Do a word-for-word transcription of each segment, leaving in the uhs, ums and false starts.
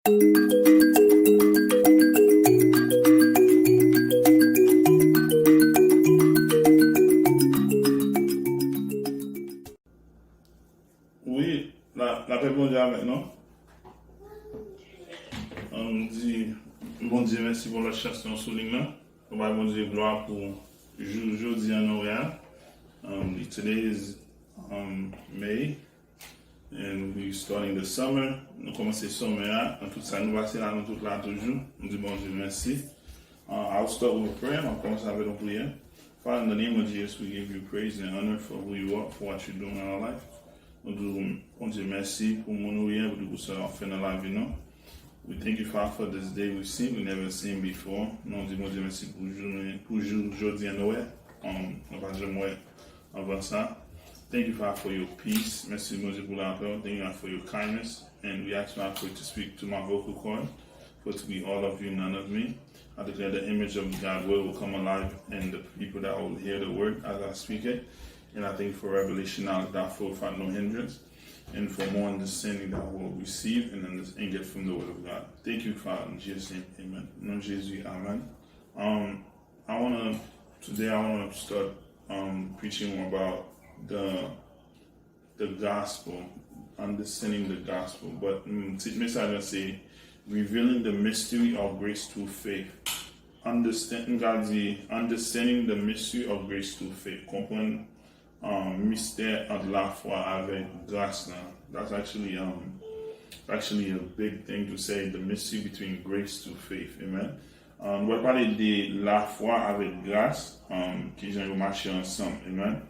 Wi, la, lapè Bondye avèk nou. Ann di Bondye mèsi pou lòt chans nou sou liy nan. Nou bay Bondye glwa pou jou jodi a nou wè a. Um, today is um, May, and we starting the summer. Nou kòmanse summer a. Nan tout sa nou pase la, nou tout la toujou. Nou di Bondye mèsi. Uh, I'll start with a prayer. Mwen kòmanse avèk yon priyè. Father, in the name of Jesus, we give you praise and honor for who you are, for what you're doing in our life. Nou di Bondye mèsi pou moun ou ye, pou tout sa w ap fè nan lavi nou. We thank you, Father, for this day we've seen, we never seen before. Nou di Bondye mèsi pou jounen, pou jou jodi a nou wè. Um, nou pa janm wè anvan sa. Thank you, Father, for your peace. Mèsi, Bondye, pou lapè w. Thank you, Father, for your kindness. And we ask, Father, for you to speak to my vocal cord, for it to be all of you, none of me. I declare the image of God will become alive in the people that will hear the word as I speak it. And I thank you for revelation, knowledge that flow without no hindrance, and for more understanding that we'll receive and, understand, and get from the word of God. Thank you, Father, in Jesus' name. Amen. Nan Jezi, amen. Um, I wanna, today I wanna start um, preaching about the the gospel, understanding the gospel. But mm, tit mesaj la se Revealing the Mystery of Grace Through Faith. Understand, m ka di, Understanding the Mystery of Grace Through Faith. Konprann um, mistè ant lafwa avèk gras la. That's actually um, actually a big thing to say, the mystery between grace to faith. Amen. Um, nou pral pale de lafwa avèk gras, um, kijan yo mache ansanm. Amen.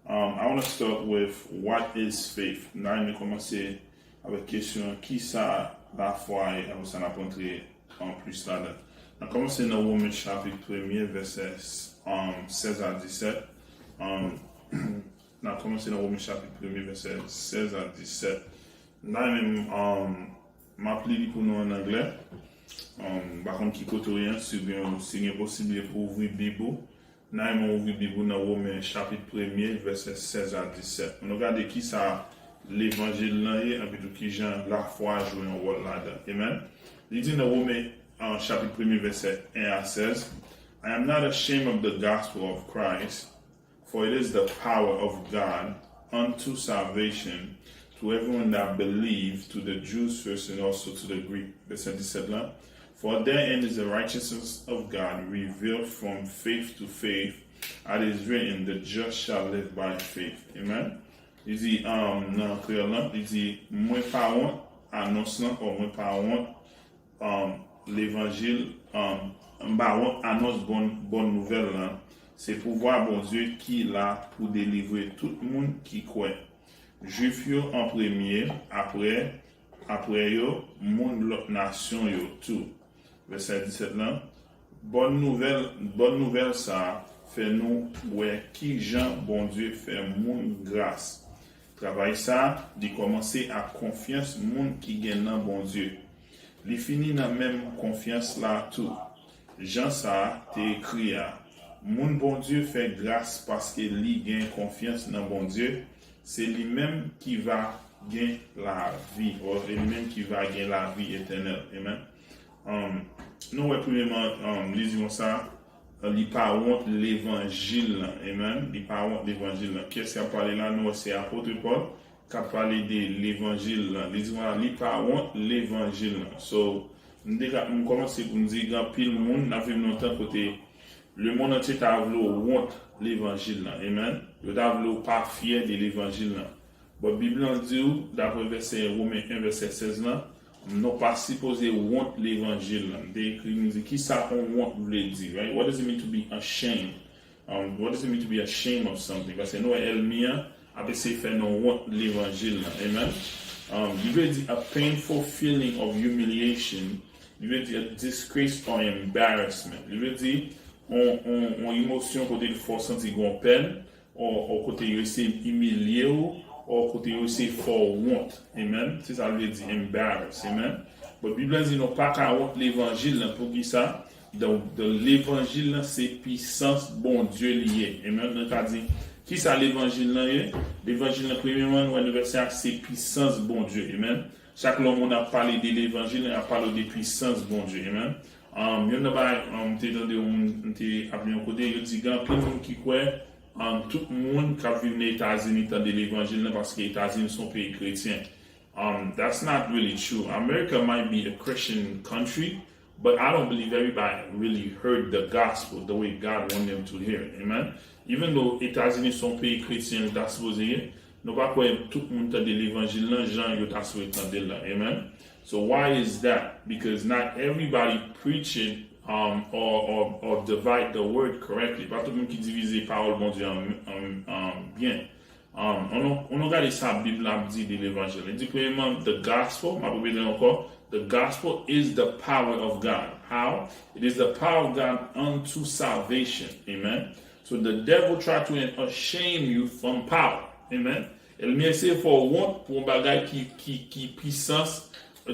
Um, I want to start with what is faith. M ta renmen kòmanse avèk kesyon ki sa lafwa ye, apre sa n ap antre an plis ladan. N ap kòmanse nan Women chapit premye, vèsè um, sèz a disèt. Um, n ap kòmanse nan Women chapit premye, vèsè sèz a disèt. M ta renmen um, m ap li li pou nou an anglè. Um, m pa konn ki kote w ye, si w gen, si gen posiblite pou w ouvri Bib ou. N a renmen w ouvri Bib ou nan Women chapit premye, vèsè sèz a disèt. Ann nou gade ki sa levanjil lan ye, anpi tou ki jan lafwa jwe yon wòl ladan. Amen. Li di nan Women, uh, chapit premye, vèsè en a sèz, I am not ashamed of the gospel of Christ, for it is the power of God unto salvation to everyone that believe, to the Jews first and also to the Greek. Vèsè disèt la. For therein is the righteousness of God revealed from faith to faith, as it is written, the just shall live by faith. Amen. Li di, um, nan kreyòl lan, li di, mwen pa wont anons lan, o mwen pa wont um, levanjil, um, m pa wont anons bon, bon nouvèl lan. Se pouvwa Bondye ki la pou delivre tout moun ki kwè. Jwif yo an premye, apre, apre yo, moun lòt nasyon yo tou. Vèsè disèt lan, bon nouvèl, bon nouvèl sa a fè nou wè ki jan Bondye fè moun gras. Travay sa a, li kòmanse ak konfyans moun ki gen nan Bondye. Li fini nan menm konfyans la tou. Jan sa a te ekri a, moun Bondye fè gras paske li gen konfyans nan Bondye, se li menm ki va gen lavi, o se li menm ki va gen lavi etènèl. Amen. Um, nou wè premyèman, um, li di konsa, li pa wont levanjil lan. Amen. Li pa wont levanjil lan. Kiyès k ap pale la? Nou wè se apot Pòl k ap pale de levanjil lan. Li di konsa, li pa wont levanjil lan. So, m te ka, m kòmanse pou m di, gen anpil moun, n ap viv nan yon tan kote lemonn antye ta vle w wont levanjil lan. Amen. Yo ta vle w pa fyè de levanjil lan. But Bib lan di w, dapre vèsè Women en, vèsè sèz lan, nou pa sipoze wont levanjil lan. M te ekri, m di, ki sa yon wont vle di, right? What does it mean to be ashamed? Um, what does it mean to be ashamed of something? Paske nou wè ènmi an ap eseye fè nou wont levanjil lan. Amen. Um, li vle di a painful feeling of humiliation. Li vle di a disgrace or embarrassment. Li vle di yon, yon, yon emosyon kote l fè w santi gon pèn, o, o kote yo eseye imilye w, o kote yo eseye fè w wont. Amen. Se sa l vle di embarrass. Amen. But Bib la di nou pa ka wont levanjil lan. Poukisa? Donk, donk, levanjil lan se pisans Bondye li ye. Amen. Nou ka di, ki sa levanjil lan ye? Levanjil lan, premyèman, nou wè nan vèsè a, se pisans Bondye. Amen. Chak lè yon moun ap pale de levanjil, y ap pale de pisans Bondye. Amen. Um, youn nan bagay, um, m te tande yon moun, m te ap li yon kote, yo di gen anpil moun ki kwè, um, tout moun k ap viv nan Etazini tande levanjil nan paske Etazini se yon peyi kretyen. Um, that's not really true. America might be a Christian country, but I don't believe everybody really heard the gospel the way God want them to hear it. Amen. Even though Etazini se yon peyi kretyen, li ta sipoze ye, nou pa kwè tout moun tande levanjil nan jan yo ta sipoze tande l la. Amen. So why is that? Because not everybody preach it, um, or, or, or divide the word correctly. Pa tout moun ki divize pawòl Bondye an, an, an byen. Um, ann nou, ann nou gade sa Bib la ap di de levanjil. Li di premyèman, the gospel, m ap repete ankò, the gospel is the power of God. How? It is the power of God unto salvation. Amen. So the devil try to ashamed you from power. Amen. Ènmi eseye fè w wont pou yon bagay ki, ki, ki pisans,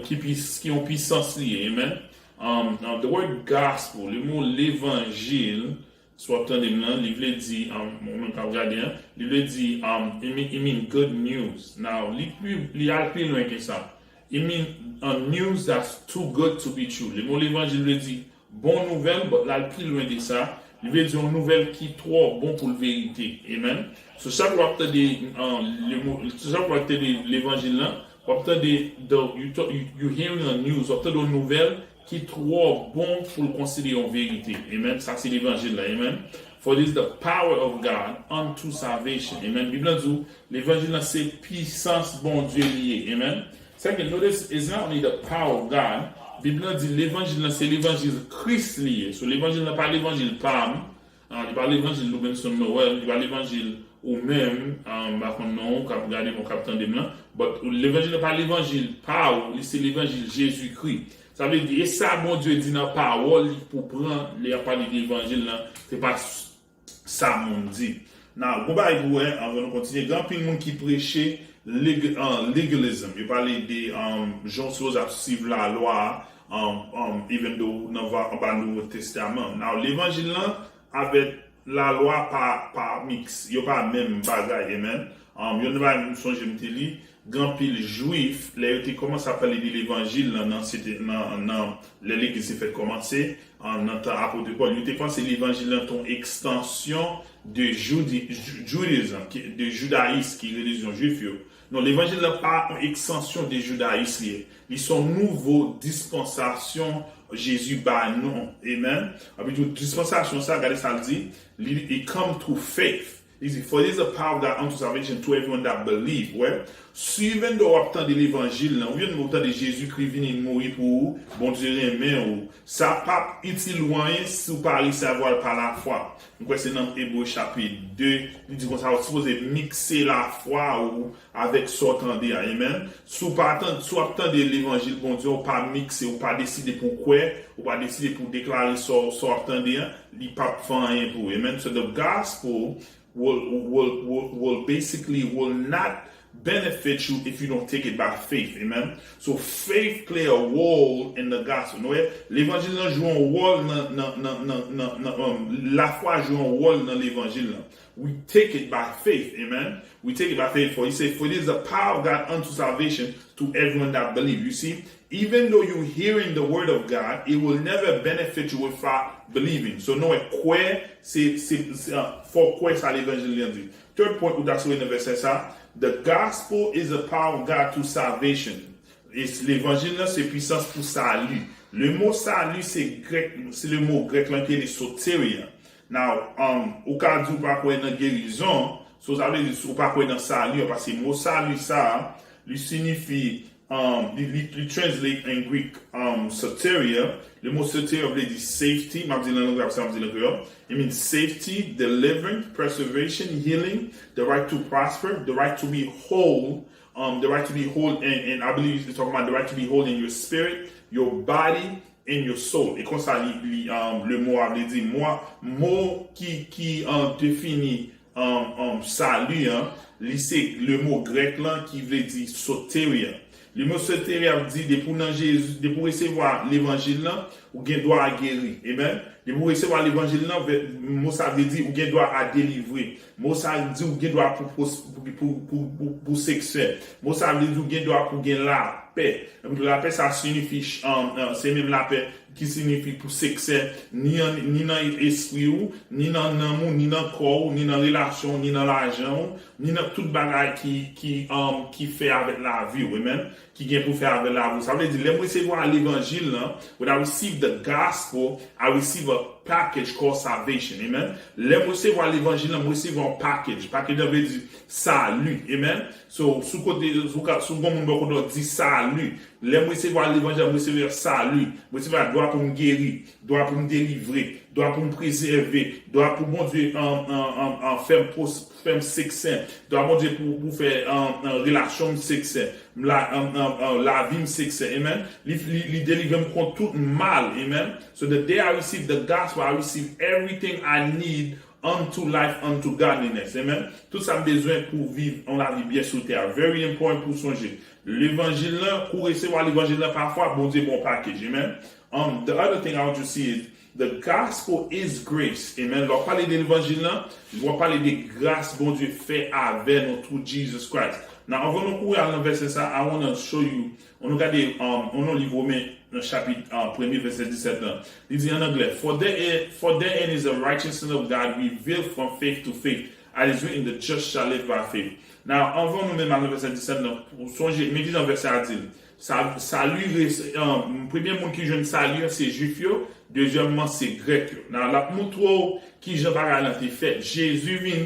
ki, pis, ki yon pisans li ye. Amen. Um, uh, the word gospel, le mo levanjil, si w ap tande m nan, li vle di, um, ou menm k ap gade an, li vle di, um, it mean, it mean good news. Now, li pli, li al pi lwen ke sa. It mean a news that's too good to be true. Le mo levanjil vle di bon nouvèl, but l al pi lwen de sa. Li vle di yon nouvèl ki twò bon pou l verite. Amen. So, chak lè w ap tande, um, le mo, so, chak lè w ap tande levanjil lan, w ap tande, the, you, to- you, you hearing a news, w ap tande yon nouvèl ki twò bon pou l konsidere yon verite. Amen. Sa se levanjil la. Amen. For it is the power of God unto salvation. Amen. Bib lan di w, levanjil lan se pisans Bondye li ye. Amen. Second, notice, it's not only the power of God. Bib lan di levanjil lan se levanjil Kris li ye. So, levanjil lan pa levanjil pa m. Ah, li pa levanjil Loubenson Noël, li pa levanjil ou menm, ah, m pa konn non w k ap gade m, ou k ap tande m lan. But levanjil la pa levanjil pa w, li se levanjil Jezikri. Sa vle di, e sa Bondye di nan pawòl li pou pran, lè y ap pale de levanjil lan, se pa s- sa moun di. Now, gon bagay pou wè, anvan nou kontinye, gen anpil moun ki preche leg- ah, legalism. Yo pale de, um, jan w sipoze ap swiv lalwa, um, um, even though nan va anba Nouvo Testaman. Now, levanjil lan, avèk lalwa pa, pa miks. Yo pa menm bagay, amen. Um, youn nan bagay m sonje m te li, gen anpil Jwif, lè yo te kòmanse ap pale de levanjil lan, nan, se te, nan, nan, lè legliz te fèk kòmanse, an, nan tan apot Pòl, yo te panse levanjil lan te yon ekstansyon de Judi, Ju- Judaism, ki, de judayis, ki relijyon Jwif yo. Non, levanjil lan pa yon ekstansyon de judayis li ye. Li se yon nouvo dispansasyon Jezi ba nou. Amen. Epi tou, dispansasyon sa, gade sa l di, li, it come through faith. Li di, for it is the power of God unto salvation to everyone that believe. Wè, si even though w ap tande levanjil lan, ou vin ou tande Jezikri vini mouri pou ou, Bondye renmen ou, sa p ap itil ou anyen si w pa resevwa l pa lafwa. M kwè se nan Ebre chapit de, li di konsa, ou sipoze mikse lafwa ou avèk sa w tande a. Amen. Si w pa tande, si w ap tande levanjil Bondye, ou pa mikse, ou pa deside pou w kwè, ou pa deside pou w deklare sa w, sa w ap tande an, li p ap fè anyen pou ou. Amen. So the gospel will, will, will, will basically will not benefit you if you don't take it by faith. Amen. So faith play a role in the gospel. Nou wè, levanjil lan jwe yon wòl nan, nan, nan, nan, nan, nan, um, lafwa jwe yon wòl nan levanjil lan. We take it by faith. Amen. We take it by faith. For he said, for it is the power of God unto salvation to everyone that believe. You see, even though you hearing the word of God, it will never benefit you without believing. So nou wè, kwè, se, se, se, uh, fò w kwè sa levanjil lan di. Third point, ou ta sou nan vèsè sa, the gospel is the power of God to salvation. E s- levanjil lan se pisans pou sali. Le mo sali se grèk, se le mo grèk lan ki rele soteria. Now, um, ou ka di ou pa kwè nan gerizon, so sa vle di ou pa kwè nan sali an, paske mo sali sa, li siyifi, um, li, li, li translate an Greek, um, soteria. Le mo soteria vle di safety, m ap di l an anglè, apre sa m ap di l an kreyòl. It means safety, deliverance, preservation, healing, the right to prosper, the right to be whole, um, the right to be whole, and, and I believe it's talking about the right to be whole in your spirit, your body, and your soul. E konsa li, li, um, le mo a vle di. Mo, mo ki, ki, um, defini, um, um, sali an, li se le mo grèk lan ki vle di soteria. Le mot sauver ap di, depi w nan Jezi, depi w resevwa levanjil lan, ou gen dwa a geri. Amen. Depi w resevwa levanjil lan, vè- mo sa vle di, ou gen dwa a delivre. Mo sa di, ou gen dwa pou, pou, pou, pou, pou, pou, pou seksè. Mo sa vle di, ou gen dwa pou gen lapè. Lapè sa siyifi, um, uh, se menm lapè ki siyifi pou seksè, ni, an, ni nan espri w, ni nan nanm ou, ni nan kò w, ni nan relasyon w, ni nan lajan w, ni nan tout bagay ki, ki, um, ki fè avèk lavi w, amen, ki gen pou fè avèk lavi w. Sa vle di, lè m resevwa levanjil lan, when I receive the gospel, I receive a package called salvation, amen. Lè m resevwa levanjil lan, m resevwa yon package. Package lan vle di sali, amen. So, sou kote, sou ka, sou gon moun bò kote w di sali. Lè m resevwa levanjil, m resevwa sali. M resevwa dwa pou m geri, dwa pou m delivre, dwa pou m prezève, dwa pou Bondye an, an, an, an, fè m pwos- fè m seksè, dwa Bondye pou, pou fè an, an, relasyon m seksè, m la, an, an, an, lavi m seksè, amen. Li, li, li delivre m kont tout mal, amen. So the day I receive the gospel, I receive everything I need unto life, unto godliness, amen. Tout sa m bezwen pou viv yon lavi byen sou tè a. Very important pou sonje. Levanjil lan, kou w resevwa levanjil lan, pafwa Bondye bon package, amen. Um, the other thing I want to see is the gospel is grace. Amen. Lè w pale de levanjil lan, w ap pale de gras Bondye fè avè nou through Jesus Christ. Now, anvan nou kouri al nan vèsè sa, I want to show you, ann nou gade, um, ann nou li Women nan chapit, uh, premye vèsè disèt lan. Li di an anglè, for there, is, for therein is the righteousness of God revealed from faith to faith, as is written, the just shall live by faith. Now, anvan nou menm al nan vèsè disèt lan, ou sonje, men kijan vèsè a di l. Sa, sali, res- um, premye moun ki jwenn sali an, se Jwif yo, dezyèmman, se Grèk yo. Now, l ap montre w kijan bagay lan te fèt. Jezi vin,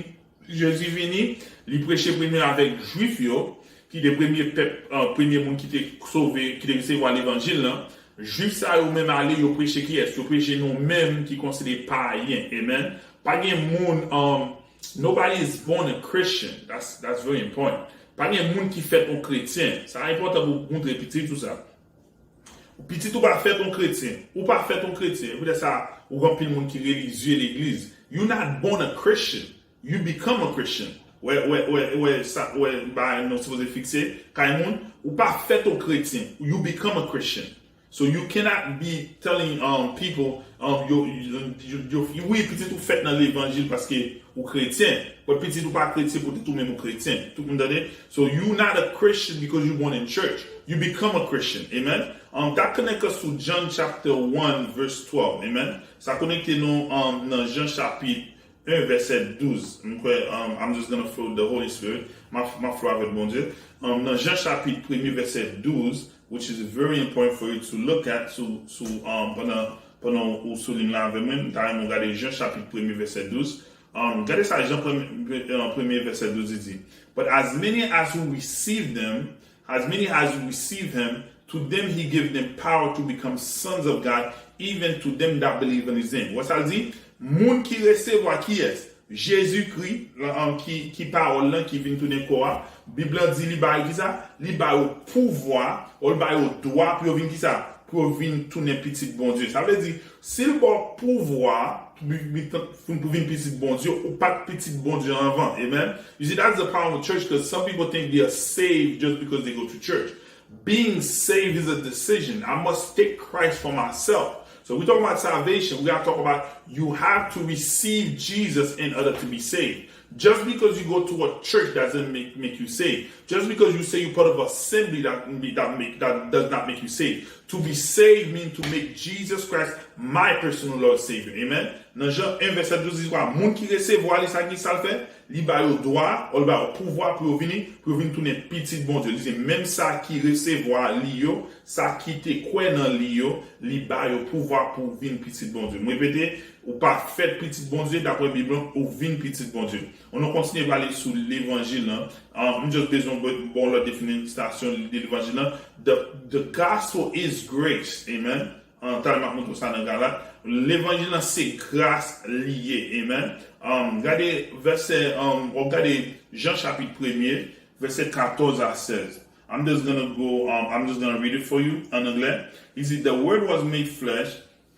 Jezi vini, li preche premye avèk Jwif yo, ki te premye pèp, uh, premye moun ki te sove, ki te resevwa levanjil lan. Jwif sa yo menm ale, yo preche kiyès? Yo preche nou menm ki konsidere payen. Amen. Pa gen moun, um, nobody is born a Christian. That's, that's very important. Pa gen moun ki fèt yon kretyen. Sa enpòtan pou w montre pitit ou sa. Pitit ou pa fèt yon kretyen. Ou pa fèt yon kretyen. E poutèt sa, ou gen anpil moun ki relijye legliz. You not born a Christian. You become a Christian. Wè, wè, wè, wè, sa, wè, bagay nou sipoze fikse kay moun. Ou pa fèt yon kretyen. You become a Christian. So you cannot be telling, um, people, um, yo, yo, yo, yo, wi, pitit ou fèt nan levanjil paske ou kretyen, but pitit ou pa kretyen poutèt ou menm ou kretyen. Tout moun tande? So you not a Christian because you born in church. You become a Christian. Amen. Um, that connect us to John chapter one verse twelve. Amen. Sa konekte nou, um, nan Jan chapit en vèsè douz. M kwè, um, I'm just gonna flow with the Holy Spirit. M ap, m ap flow avèk Bondye. Um, nan Jan chapit premye vèsè douz, which is very important for you to look at, sou, sou, um, pandan, pandan ou sou liy la avè mwen, m ta renmen w gade Jan chapit premye vèsè douz. Um, gade sa Jan premye, uh, premye vèsè douz li di. But as many as who received them, as many as who received him, to them he gave them power to become sons of God, even to them that believe on his name. Wè sa l di? Moun ki resevwa kiyès? Jezikri, um, ki, ki pawòl lan ki vin tounen kò a. Bib lan di li ba yo kisa? Li ba yo pouvwa, ou l ba yo dwa pou yo vin kisa? Pou yo vin tounen pitit Bondye. Sa vle di, si l ba w pouvwa pou, pou, pou vin pitit Bondye, ou pa t pitit Bondye anvan. Amen. You see, that's the problem with church, because some people think they are saved just because they go to church. Being saved is a decision. I must take Christ for myself. So we talk about salvation. We gotta talk about you have to receive Jesus in order to be saved. Just because you go to a church doesn't make, make you saved. Just because you say you're part of assembly that, that, make, that does not make you saved. To be saved means to make Jesus Christ my personal Lord Savior. Amen. Nan Jan en vèsè douz, li di kwa, moun ki resevwa li, sa ki sa l fè? Li ba yo dwa, ou l ba yo pouvwa pou yo vini, pou yo vin tounen pitit Bondye. Li di, menm sa ki resevwa li yo, sa ki te kwè nan li yo, li ba yo pouvwa pou vin pitit Bondye. M repete, ou pa fèt pitit Bondye, daprè Bib lan, ou vin pitit Bondye. Ann nou kontinye pale sou levanjil lan. Ah, m just bezwen ba w lòt definisyon de levanjil lan. The, the gospel is grace. Amen. An, talè m ap montre w sa nan Galat. Levanjil lan se gras li ye. Amen. Um, gade vèsè, um, w ap gade Jan chapit premye, vèsè katòz a sèz. I'm just gonna go, um, I'm just gonna read it for you en anglais. He said, the word was made flesh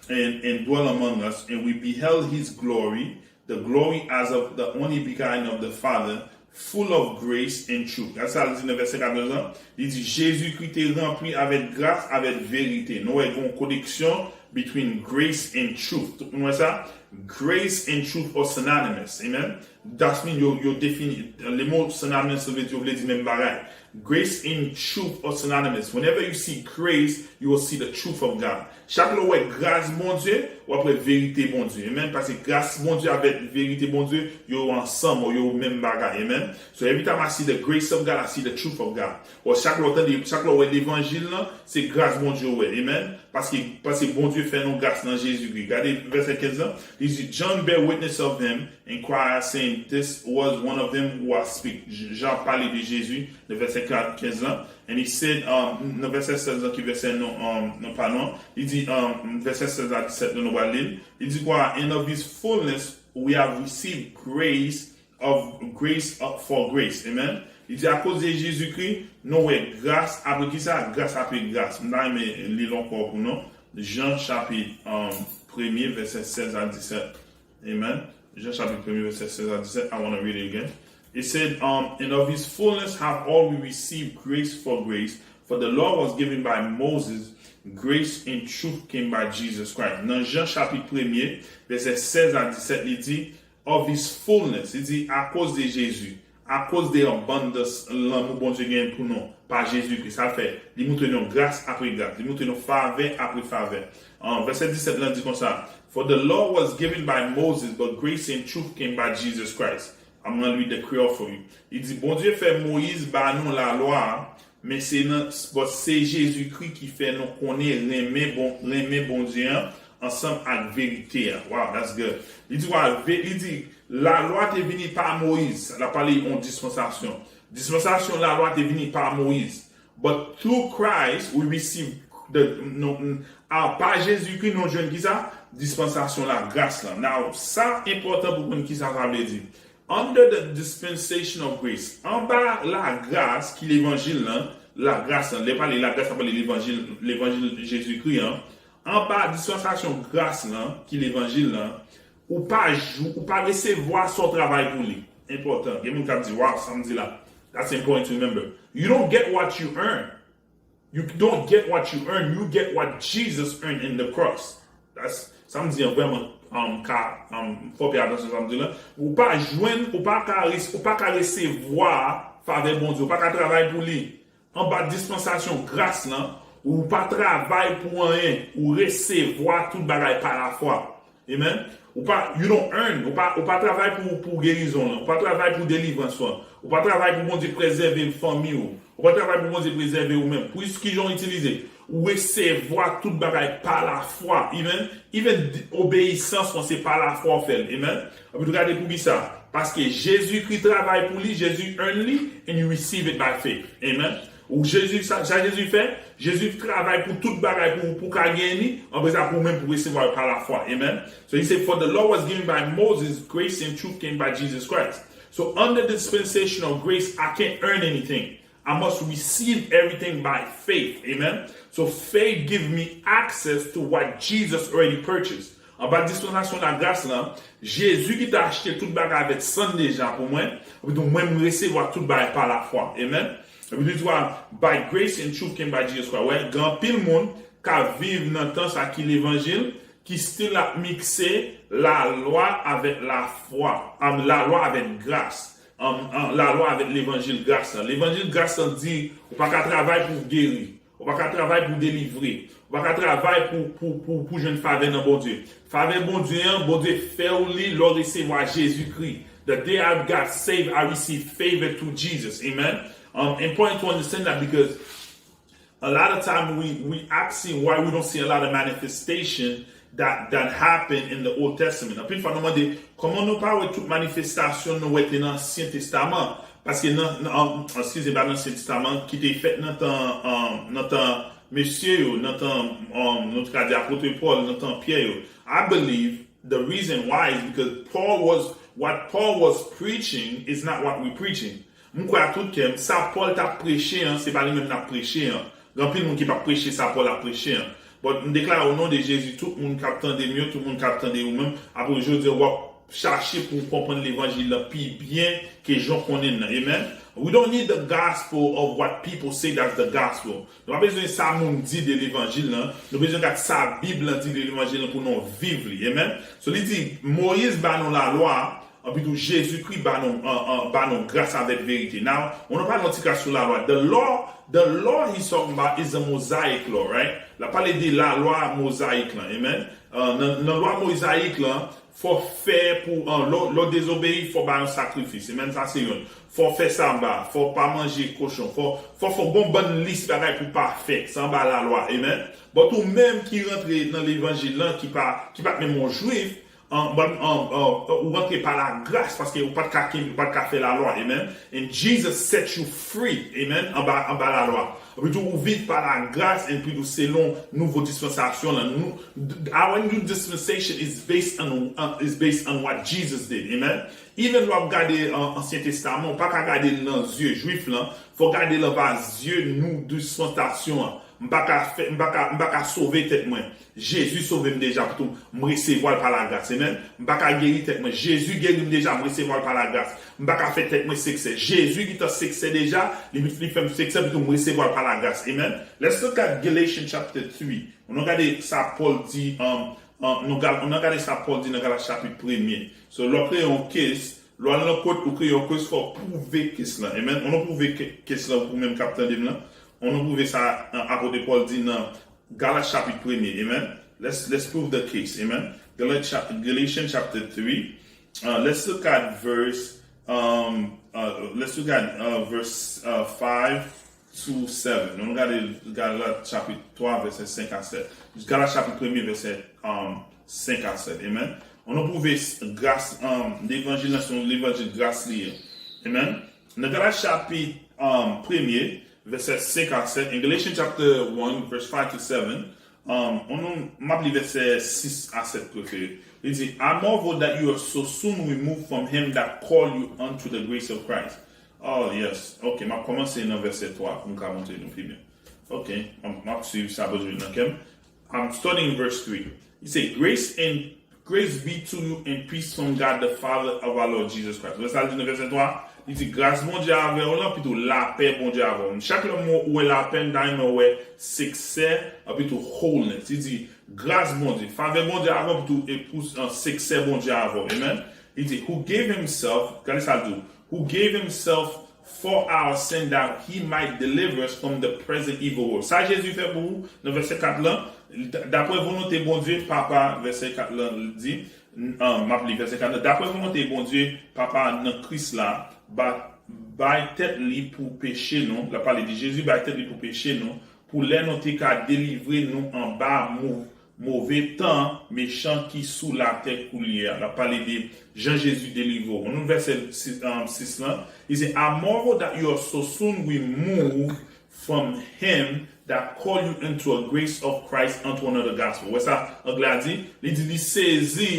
and, and dwell among us, and we beheld his glory, the glory as of the only begotten of the Father, full of grace and truth. Gade sa l di nan vèsè katòz lan. Li di, Jezikri te ranpli avèk gras, avèk verite. Nou wè gen yon koneksyon between grace and truth. Tout moun wè sa? Grace and truth are synonymous. Amen. That's mean yo, yo defini, le mo synonymous vle di, yo vle di menm bagay. Grace and truth are synonymous. Whenever you see grace, you will see the truth of God. Chak lè w wè gras Bondye, w ap wè verite Bondye. Amen. Paske gras Bondye avèk verite Bondye, yo ansanm, yo menm bagay. Amen. So every time I see the grace of God, I see the truth of God. Or chak lè w tande, chak lè w wè levanjil lan, se gras Bondye w wè. Amen. Paske, paske Bondye fè nou gras nan Jezikri. Gade vèsè kenz lan. Li di, John bear witness of them and cry, saying, This was one of them who I speak. Jan pale de Jezi nan vèsè kenz lan. And he said, um, nan vèsè sèz lan ki vèsè nou, um, nou pa nou an, li di, um, vèsè sèz a disèt lan nou pral li l. Li di kwa? And of his fullness we have received grace of grace for grace. Amen. Li di, akoz de Jezikri, nou wè gras apre kisa? Gras apre gras. M ta renmen li l ankò pou nou. Jan chapit, um, premye, vèsè sèz a disèt. Amen. Jan chapit premye, vèsè sèz a disèt. I want to read it again. It said, um, And of his fullness have all we received grace for grace. For the law was given by Moses, grace and truth came by Jesus Christ. Nan Jan chapit premye, vèsè sèz a disèt, li di, of his fullness. Li di, akoz de Jezi, akoz de abundance lanmou Bondye gen pou nou pa Jezikri. Sa fè, li montre nou gras apre gras, li montre nou favè apre favè. An, vèsè disèt lan di konsa, For the law was given by Moses, but grace and truth came by Jesus Christ. I'm gonna read the Creole for you. Li di, Bondye fè Moyiz ba nou lalwa a, men se nan, but se Jezikri ki fè nou konnen renmen bon, renmen Bondye an ansanm ak verite a. Wow, that's good. Li di, wa, ve, li di, lalwa te vini pa Moyiz, l ap pale yon dispansasyon. Dispansasyon lalwa te vini pa Moyiz. But through Christ, we receive the, nou, a pa Jezikri, nou jwenn kisa? Dispansasyon lagras lan. Now, sa enpòtan pou konn kisa sa vle di. Under the dispensation of grace, anba lagras ki levanjil lan, lagras lan, lè pale lagras, sa pale levanjil, levanjil Jezikri an, anba dispansasyon gras lan ki levanjil lan, ou pa jou, ou pa resevwa sa w travay pou li. Enpòtan. Gen moun k ap di, wow, sa m di la, that's important to remember. You don't get what you earn. You don't get what you earn, you get what Jesus earned in the cross. That's, sa m di an vrèman, um, ka, um, fò peye atansyon sa m di la. Ou pa jwenn, ou pa ka res, ou pa ka resevwa favè Bondye, ou pa ka travay pou li. Anba dispansasyon gras lan, ou pa travay pou anyen, ou resevwa tout bagay pa lafwa. Amen. Ou pa, you don't earn, ou pa, ou pa travay pou, pou gerizon lan, ou pa travay pou delivrans lan, ou pa travay pou Bondye prezève fanmi w, ou pa travay pou Bondye prezève ou menm. Pou ki jan w itilize? Ou resevwa tout bagay pa lafwa. Amen. Even obeyisans lan se pa lafwa w fè l. Amen. Epi nou gade pou ki sa? Paske Jezikri travay pou li, Jezi earn li, and you receive it by faith. Amen. Ou Jezi, sa, sa Jezi fè? Jezi travay pou tout bagay pou, pou ka genyen li, apre sa pou ou menm pou resevwa l pa lafwa. Amen. So he said, For the law was given by Moses, grace and truth came by Jesus Christ. So under the dispensation of grace, I can't earn anything. I must receive everything by faith. Amen. So faith give me access to what Jesus already purchased. Anba dispensasyon lagras lan, Jezi ki te achte tout bagay avèk san l deja pou mwen, epi tou mwen m resevwa tout bagay pa lafwa. Amen. Epi li di, by grace and truth came by Jesus Christ. Wè, gen anpil moun k ap viv nan tan sa ki levanjil, ki still ap mikse lalwa avèk lafwa, um, lalwa avèk gras, um, um, lalwa avèk levanjil gras lan. Levanjil gras lan di, ou pa ka travay pou w geri. Ou pa ka travay pou w delivre. Ou pa ka travay pou, pou, pou, pou jwenn favè nan Bondye. Favè Bondye an, Bondye fè w li lè w resevwa Jezikri. The day I got saved, I received favor through Jesus. Amen. Um, important to understand that because a lot of time we, we asking why we don't see a lot of manifestation that, that happened in the Old Testament. Anpil fwa nou mande, kòman nou pa wè tout manifestasyon nou wè te nan Ansyen Testaman? Paske nan, nan, um, eskize m, pa nan Ansyen Testaman, ki te fèt nan tan, um, nan tan mesye yo, nan tan, um, nou ta ka di apot Pòl, nan tan Pyè yo. I believe the reason why is because Paul was, what Paul was preaching is not what we preaching. M kwè ak tout kè m, sa Pòl t ap preche an, se pa li menm n ap preche an. Gen anpil moun ki p ap preche sa Pòl ap preche an. But m deklare o non de Jezi, tout moun k ap tande m yo, tout moun k ap tande ou menm, apre jodi a, w ap, chache pou w konprann levanjil la pi byen ke jan w konnen l nan. Amen. We don't need the gospel of what people say that's the gospel. Nou pa bezwen sa moun di de levanjil lan. Nou bezwen gad sa Bib lan di de levanjil lan pou nou viv li. Amen. So li di, Moyiz ba nou lalwa, anpi tou Jezikri ba nou, an, an, ba nou gras avèk verite. Now, on nou pale yon ti kras sou lalwa. The law, the law he's talking about is a Mosaic law, right? La pale de lalwa mozayik lan. Amen. Uh, nan, nan lwa mozayik lan, fò fè pou, an, lè w, lè w dezobeyi, fò ba yon sakrifis. Amen, sa se youn. Fò fè saba, fò pa manje kochon, fò, fò, fò gon bann lis bagay pou pa fè, sa anba lalwa. Amen. But ou menm ki rantre nan levanjil lan, ki pa, ki pa t menm yon jwif, an, an, an, an, ou rantre pa lagras, paske ou pa t ka kenbe, ou pa t ka fè lalwa. Amen. And Jesus set you free. Amen. Anba, anba lalwa. Epi tou ou viv pa lagras, epi tou selon nouvo dispansasyon lan. Nou, our new dispensation is based on, uh, is based on what Jesus did. Amen. Even lè w ap gade, uh, Ansyen Testaman, ou pa ka gade l nan zye jwif lan, fò gade l anba zye nou dispansasyon an. M pa ka fè, m pa ka, m pa ka sove tèt mwen. Jezi sove m deja, pou tou m resevwa l pa lagras. Amen. M pa ka geri tèt mwen. Jezi geri m deja, m resevwa l pa lagras. M pa ka fè tèt mwen seksè. Jezi gentan seksè deja, li, li fè m seksè, pou tou m resevwa l pa lagras. Amen. Let's look at Galatians chapter three. Nou gade sa Pòl di, um, um, nou ga-, nou gade sa Pòl di nan Galat chapit premye. So, lè w kreye yon case, lè w al nan kot ou kreye yon case, fò w pwouve case lan. Amen. Ou nou pwouve ke-, case lan pou menm k ap tande m lan. Ou nou pwouve sa, uh, apot Pòl di nan Galat chapit premye. Amen. Let's, let's prove the case. Amen. Galat cha-, Galatians chapter three. Uh, let's look at verse, um, uh, let's look at, uh, verse, uh, five to seven. Nou gade Galat chapit twa, vèsè senk a sèt. Galat chapit premye, vèsè, um, senk a sèt. Amen. An nou pwouve s-, gras, um, levanjil lan se yon levanjil gras li ye. Amen. Nan Galat chapit, um, premye, vèsè senk a sèt, in Galatians chapter one, verse five to seven, um, an nou, m ap li vèsè sis a sèt prefere. Li di, I marvel that you are so soon removed from him that called you unto the grace of Christ. Oh, yes. Ok, m ap kòmanse nan vèsè twa pou m ka montre nou pi byen. Ok, m ap, m ap swiv sa Bondye met nan kè m. I'm starting in verse three. He said, Grace and grace be to you and peace from God the Father of our Lord Jesus Christ. Wè sa l di nan vèsè twa? Li di, gras Bondye avè w lan, epi tou lapè Bondye avè w. Chak lè m wè lapè, m ta renmen wè seksè, epi tou wholeness. Li di, gras Bondye, favè Bondye avè w, epi tou, e pou, an, seksè Bondye avè w. Amen. Li di, who gave himself, gade sa l di, who gave himself for our sin that he might deliver us from the present evil world. Sa Jezi fè pou ou nan vèsè kat lan, d-, dapre volonte Bondye, Papa, vèsè kat lan di, n-, an, m ap li vèsè kat lan, dapre volonte Bondye, Papa nan Kris la, ba-, bay tèt li pou peche nou, l ap pale de Jezi, bay tèt li pou peche nou, pou lè nou te ka delivre nou anba mou-, move tan mechan ki sou latè koulye a. L ap pale de jan Jezi delivre w. Ann nou vèsè sis, um, sis lan. Li se, I marvel that you are so soon removed from him that called you into a grace of Christ unto another gospel. Wè sa anglè a di? Li di li sezi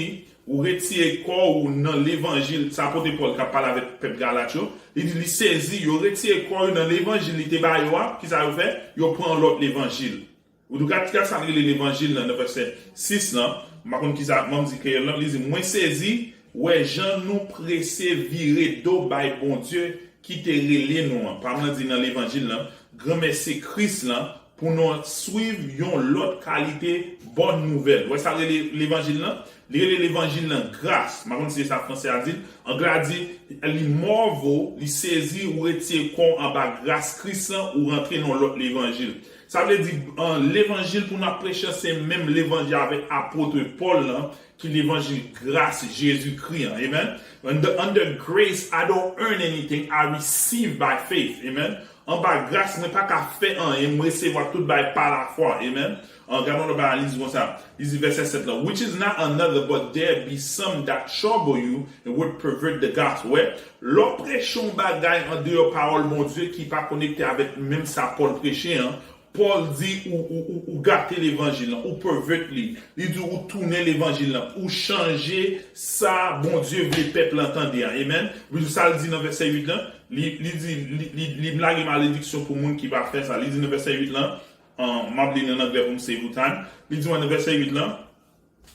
ou retire kò ou nan levanjil. Sa apot Pòl k ap pale avèk pèp Galat yo. Li di li sezi, yo retire kò yo nan levanjil li te ba yo a. Kisa yo fè? Yo pran yon lòt levanjil. Ou tou gad, gad sa l rele levanjil lan nan vèsè sis lan. M pa konn kisa m di kreyòl lan. Li di, mwen sezi, wè jan nou prese vire do bay Bondye ki te rele nou an. Pam lan di nan levanjil lan, granmèsi Kris lan, pou nou swiv yon lòt kalite bòn nouvèl. Wè sa l rele levanjil lan? Li rele levanjil lan gras. M pa konn si se sa fransè a di. Anglè a di, li marvel, li sezi, ou retire kò w anba gras Kris lan, ou rantre nan yon lòt levanjil. Sa vle di, an, levanjil pou n ap preche an, se menm levanjil avèk apot Pòl lan, ki levanjil gras Jezikri an. Amen. Under, under grace, I don't earn anything, I receive by faith. Amen. Anba gras, mwen pa ka fè anyen, m resevwa tout bagay pa lafwa. Amen. An, gade yon lòt bagay, li di konsa. Li di vèsè sèt lan, which is not another, but there be some that trouble you and would pervert the gospel. Wè, lè w preche yon bagay andeyò pawòl Bondye ki pa konekte avèk menm sa Pòl preche an, Pòl di ou, ou, ou, ou gate levanjil lan, ou pervert li. Li di ou tounen levanjil lan, ou chanje sa Bondye vle pèp lan tande a. Amen. Epi sa l di nan vèsè uit lan, li, li di, li, li, li lage malediksyon pou moun ki pa fè sa. Li di nan vèsè uit lan, an, m ap li nan anglè pou m save you time. Li di nan vèsè uit lan,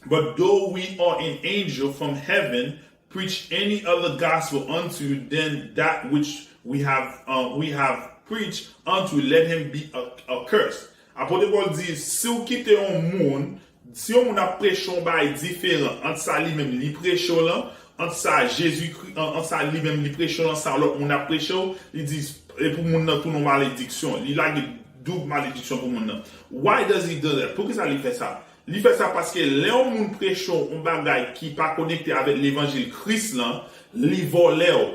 But though we are an angel from heaven, preach any other gospel unto you than that which we have uh, we have preached unto you, let him be accursed. Apot Pòl di, si w kite yon moun, si yon moun ap preche yon bagay diferan ant sa li menm li preche w lan, ant sa Jezikri, ant sa li menm li preche w lan, sa lòt moun ap preche w, li di, e pou moun nan tounen malediksyon. Li lage doub malediksyon pou moun nan. Why does he do that? Poukisa li fè sa? Li fè sa paske lè yon moun preche w yon bagay ki pa konekte avèk levanjil Kris lan, li vòlè w.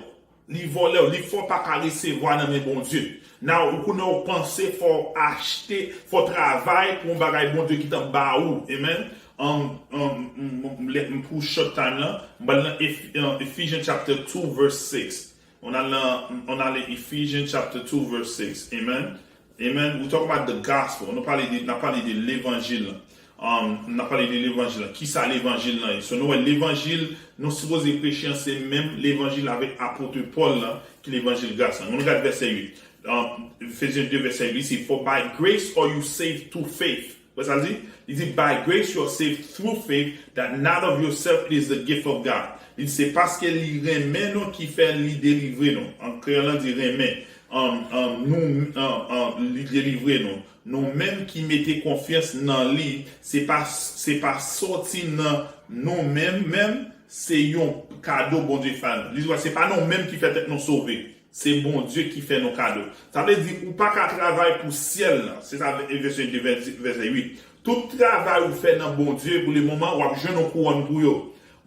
Li vòlè w, li fè w pa ka resevwa nan men Bondye. Now, ou konnen w panse fò w achte, fò w travay pou yon bagay Bondye gentan ba ou. Amen. Um, um, m, m, m, pou short time lan, m pral nan Eph- uh, Ephesians chapter two verse six. On a nan, on a Ephesians chapter two verse six. Amen. Amen. We talk about the gospel. Nou pale de, n ap pale de levanjil lan. Um, n ap pale de levanjil lan. Kisa levanjil lan ye? So nou wè levanjil nou sipoze preche an se menm levanjil avèk apot Pòl lan ki levanjil gras lan. Nou gade vèsè uit. Um, Efesyen de vèsè uit, li se, for by grace are you saved through faith. Wè sa l di? Li di, by grace you are saved through faith, that not of yourself, it is the gift of God. Li di, se paske li renmen nou ki fè li delivre nou. An kreyòl lan di renmen. Um, um, nou, um, um, li delivre nou. Nou menm ki mete konfyans nan li, se pa, se pa sòti nan nou menm, menm, se yon kado Bondye fè nou. Li di, se pa nou menm ki fè tèt nou sove. Se Bondye ki fè nou kado. Sa vle di, ou pa ka travay pou syèl lan. Se sa Efesyen de vèsè uit. Tout travay ou fè nan Bondye, pou le moman, w ap jwenn yon kouwòn pou yo.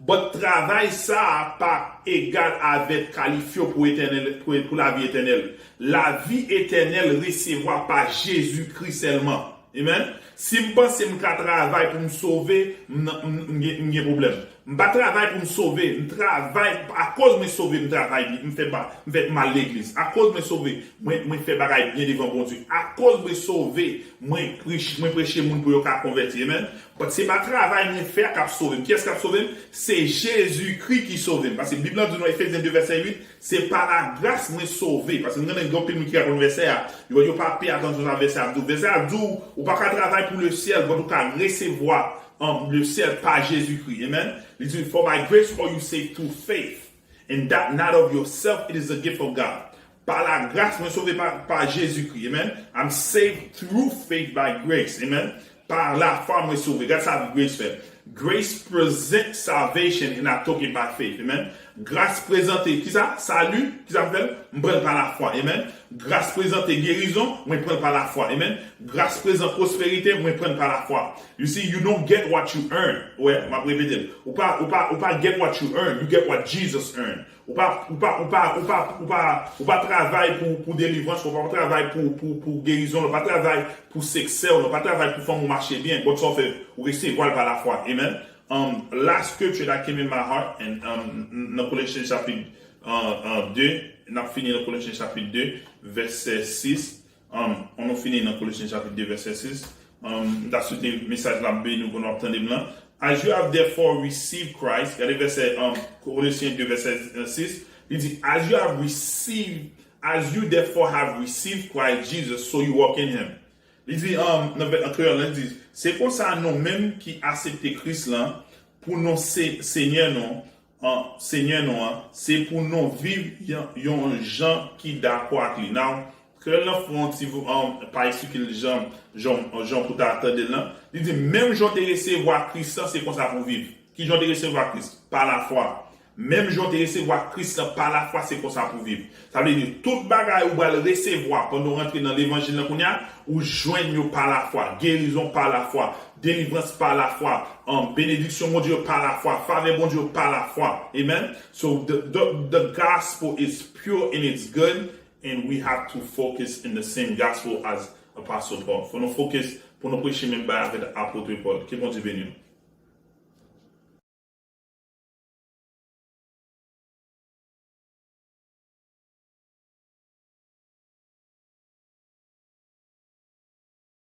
But travay sa a pa egal avèk kalifye w pou etènèl, pou, pou lavi etènèl. Lavi etènèl resevwa pa Jezikri sèlman. Amen. Si m panse m ka travay pou m sove, m, m, m gen, m gen pwoblèm. M pa travay pou m sove, m travay, akoz mwen sove, m travay, m fè ba, m fè m al legliz. Akoz mwen sove, mwen, mwen fè bagay byen devan Bondye. Akoz mwen sove, mwen preche, mwen preche moun pou yo ka konvèti. Amen. But se pa travay mwen fè a k ap sove m. Kiyès k ap sove m? Se Jezikri ki sove m. Paske Bib lan di nou, Efesyen de vèsè uit, se pa lagras mwen sove. Paske m konnen gen anpil moun ki ka konn vèsè a. Yo, yo pa peye atansyon sa vèsè a ap di w. Vèsè a di w, ou pa ka travay pou le syèl, but ou ka resevwa, um, le syèl pa Jezikri. Amen. Li di, for by grace are you saved through faith. And that not of yourself, it is the gift of God. Pa lagras, mwen sove pa, pa Jezikri. Amen. I'm saved through faith by grace. Amen. Pa lafwa, mwen sove. Gad sa grace fè. Grace present salvation and I took it by faith. Amen. Gras prezante, kisa? Sali, kisa m fè l? M pran l pa lafwa. Amen. Gras prezante gerizon, mwen pran l pa lafwa. Amen. Gras prezante pwosperite, mwen pran l pa lafwa. You see, you don't get what you earn. Wè, m ap repete l. Ou pa, ou pa, ou pa get what you earn, you get what Jesus earned. Ou pa, ou pa, ou pa, ou pa, ou pa, ou pa travay pou, pou delivrans, ou pa travay pou, pou, pou gerizon, ou pa travay pou seksè, ou pa travay pou fanm ou mache byen. But sa w fè, ou resevwa l pa lafwa. Amen. Um, last scripture that came in my heart, and, um, nan Colossians chapit, uh, uh, de, n ap fini nan Colossians chapit de, vèsè sis. Um, an nou fini nan Colossians chapit de, vèsè sis. Um, m ta swete mesaj la beni w pandan w ap tande m lan. As you have therefore received Christ, gade vèsè, um, Colossians de, vèsè sis, li di, as you have received, as you therefore have received Christ Jesus, so you walk in him. Li di, um, nan vè-, an kreyòl, li di, se konsa nou menm ki aksepte Kris lan pou nou se, Senyè nou, an, Senyè nou an, se pou nou viv yon, yon jan ki dakò ak li. Now, kreyòl lan fè yon ti, um, pa eksplike l jan, jan, jan pou ta tande l lan. Li di, menm jan w te resevwa Kris lan, se konsa pou w viv. Ki jan w te resevwa Kris? Pa lafwa. Menm jan w te resevwa Kris lan pa lafwa, se konsa pou w viv. Sa vle di, tout bagay ou pral resevwa pandan w rantre nan levanjil lan kounye a, ou jwenn yo pa lafwa. Gerizon pa lafwa. Delivrans pa lafwa. Um, benediksyon Bondye yo pa lafwa. Favè Bondye yo pa lafwa. Amen. So the, the, the gospel is pure and it's good, and we have to focus in the same gospel as Apostle Paul. Fò nou focus pou nou preche menm bagay avèk apot Pòl. Ke Bondye beni nou.